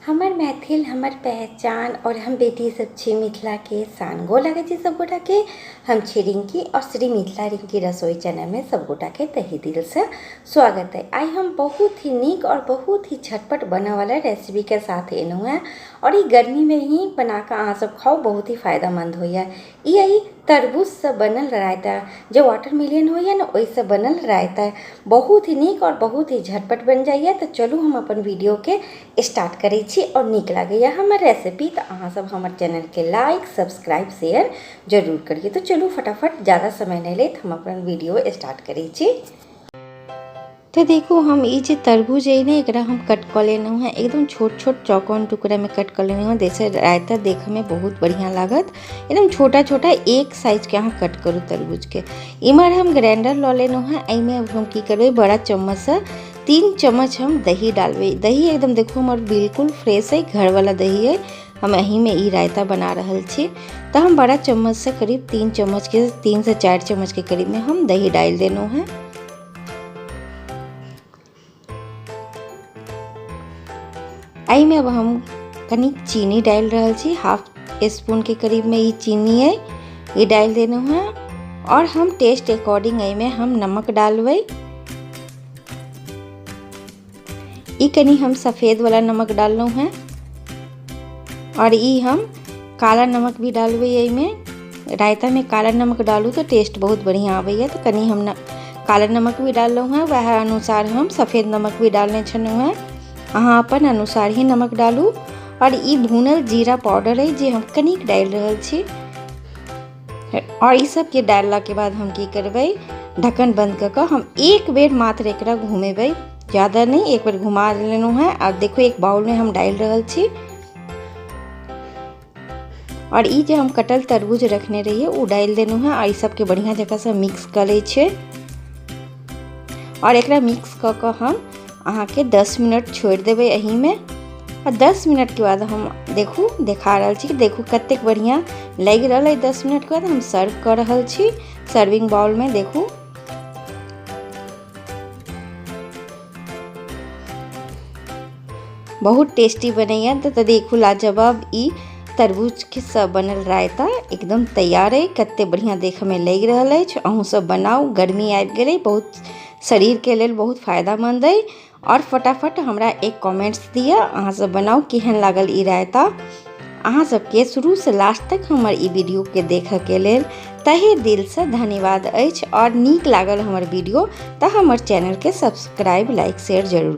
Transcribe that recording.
हमर मैथिल हमर पहचान और हम बेटी सब छी मिथिला के शान। गोर लागै छी सब गोटा के। हम छी रिंकी और श्री मिथिला रिंकी रसोई चैनल में सब गोटा के तहे दिल से स्वागत है। आइ हम बहुत ही नीक और बहुत ही झटपट बने वाला रेसिपी के साथ एलहुँ हैं और ई गर्मी में ही बना के अहाँ सब खाओ, बहुत ही फायदेमंद होइए। ई अइ तरबूजसँ बनल रायता, जे वाटरमेलन होइए ने ओहिसँ बनल रायता, बहुत ही नीक और बहुत ही झटपट बनि जाइए। तऽ चलू हम अपन वीडियोके स्टार्ट करै छी। और नीक लागैए हमर रेसिपी तऽ अहाँ सब हमर चैनलके लाइक सब्सक्राइब शेयर जरूर करिए। तऽ चलू फटाफट ज़्यादा समय नहि लैत हम अपन वीडियो स्टार्ट करै छी। तो देखू हम ई जे तरबूज अइ ने एकरा हम कट कऽ लेलहुँ हेँ, एकदम छोट छोट चौकोन टुकड़ामे कट कऽ लेलहुँ हेँ, जाहिसँ रायता देखऽमे बहुत बढ़िआँ लागत। एकदम छोटा छोटा एक साइजके अहाँ कट करू तरबूजके। इम्हर हम ग्राइंडर लऽ लेलहुँ हेँ, एहिमे हम की करबै, बड़ा चम्मचसँ 3 चम्मच हम दही डालबै। दही एकदम देखू हमर बिल्कुल फ्रेश अइ, घरवला दही अइ, हम एहिमे ई रायता बना रहल छी। तऽ हम बड़ा चम्मचसँ करीब 3 चम्मचके, 3 से 4 चम्मचके करीबमे हम दही डालि देलहुँ हेँ। एहिमे अब हम कनि चीनी डालि रहल छी, हाफ स्पूनके करीबमे ई चीनी अइ, ई डालि देलहुँ हेँ। और हम टेस्ट अकॉर्डिंग एहिमे हम नमक डालबै। ई कनि हम सफ़ेद वाला नमक डाललहुँ हेँ और ई हम काला नमक भी डालबै एहिमे। रायतामे काला नमक डालू तऽ टेस्ट बहुत बढ़िआँ आबैए, तऽ कनि हम काला नमक भी डाललहुँ हेँ। वएह अनुसार हम सफ़ेद नमक भी डालने छलहुँ हेँ, अहाँ अपन अनुसार ही नमक डालू। और ई भुनल जीरा पाउडर अइ जे हम कनिक डालि रहल छी। और ई सबके डाललाके बाद हम की करबै, ढक्कन बंद कऽ कऽ हम एक बेर मात्र एकरा घुमेबै, ज़्यादा नहि, एक बेर घुमा लेलहुँ हेँ। आब देखू एक बाउलमे हम डालि रहल छी। और ई जे हम कटल तरबूज रखने रहियै ओ डालि देलहुँ हेँ। और ई सबके बढ़िआँ जकाँसँ मिक्स कऽ लै छियै। और एकरा मिक्स कऽ कऽ हम अहाँके 10 मिनट छोड़ि देबै एहिमे। और 10 मिनटके बाद हम देखू देखा रहल छी कि देखू कतेक बढ़िआँ लागि रहल अइ। 10 मिनटके बाद हम सर्व कऽ रहल छी सर्विंग बाउलमे। देखू बहुत टेस्टी बनैया। तऽ देखू लाजवाब ई तरबूजके सब बनल रायता एकदम तैयार अइ। कते बढ़िआँ देखऽमे लागि रहल अछि। अहूँ सब बनाउ, गर्मी आबि गेलै, बहुत शरीरके लेल बहुत फायदामंद अइ। और फटाफट हमरा एक कमेंट्स दिअ, अहाँ सब बनाउ केहन लागल ई रायता। अहाँ सबके शुरूसँ लास्ट तक हमर ई वीडियोके देखऽके लेल तहे दिलसँ धन्यवाद अछि। और नीक लागल हमर वीडियो तऽ हमर चैनलके सब्सक्राइब लाइक शेयर जरूर।